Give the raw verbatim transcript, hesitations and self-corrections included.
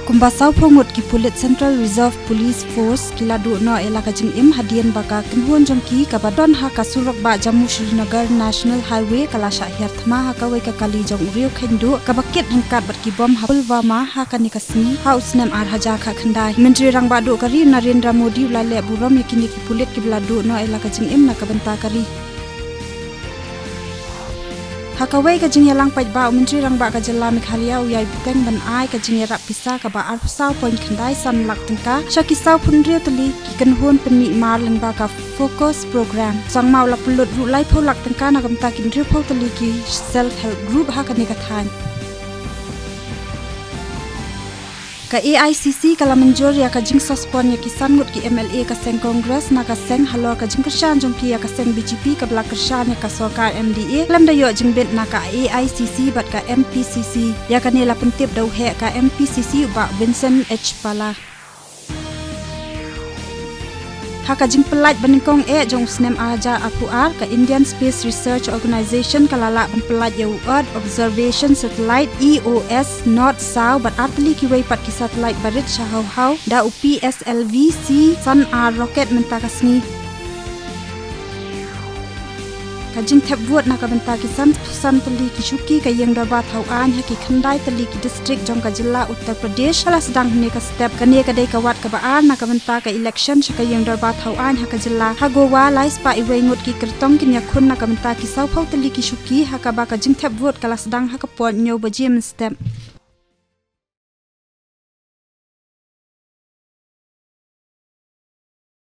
Kumba sawphew ngut ki pulit Central Reserve Police Force ki la duh noh ïa la ka jingim hadien ba ka kynhun jong ki kaba don ha ka surok bah Jammu Srinagar National Highway ka la shah hiar thma ha kawei ka kali jong u riew kheiñ duh kaba kit ryngkat bad ki bom ha Pulwama ha kane ka sngi ha u snem ar hajar khatkhyndai. Myntri Rangbah Duh ka ri Narendra Modi u la leh burom ïa kine ki pulit kiba la duh noh ïa la ka jingim na ka bynta ka ri. Ha kawei ka jingïalang paidbah, u Myntri Rangbah ka jylla Meghalaya u ïai bteng ban ai ka jingïarap pisa kaba arphew saw point khyndai san lak tyngka sha ki sawphew hynriew tylli ki kynhun pynmih mar lyngba ka FOCUS program. Sangma u la pynlut ruh laiphew lak tyngka na ka bynta ki hynriewphew tylli ki self help group ha kane ka thaiñ. Ka A I C C ka la mynjur ïa ka jingsuspend ïa ki san ngut ki M L A ka seng Congress na ka seng halor ka jingkyrshan jong ki ïa ka seng B J P kaba la kyrshan ïa ka sorkar M D A khlem da ïoh jingbit na ka A I C C bad ka M P C C. Ïa kane la pyntip da u heh ka M P C C u Bah Vincent H Pala. Ha ka jingpyllait ba nyngkong eh jong u snem ar hajar arphew ar, ka Indian Space Research Organisation ka la lah ban pyllait ïa u Earth Observation Satellite E O S Nord saw bad artylli kiwei pat ki satellite barit sha hawhaw da u P S L V C san ar rocket mynta ka sngi. Ka jingthep vote na ka bynta ki san, san tylli ki shuki ka ïing dorbar thaw aiñ ha ki khyndai tylli ki district jong ka jylla Uttar Pradesh ka la sdang hynne ka step. Kane ka dei ka wat kaba ar na ka bynta ka election sha ka ïing dorbar thaw aiñ ha ka jylla. Ha Goa, lai spah iwei ngut ki kyrtong kin ïakhun na ka bynta ki sawphew tylli ki shuki, ha kaba ka jingthep vote ka la sdang ha ka por hynñiew baje mynstep.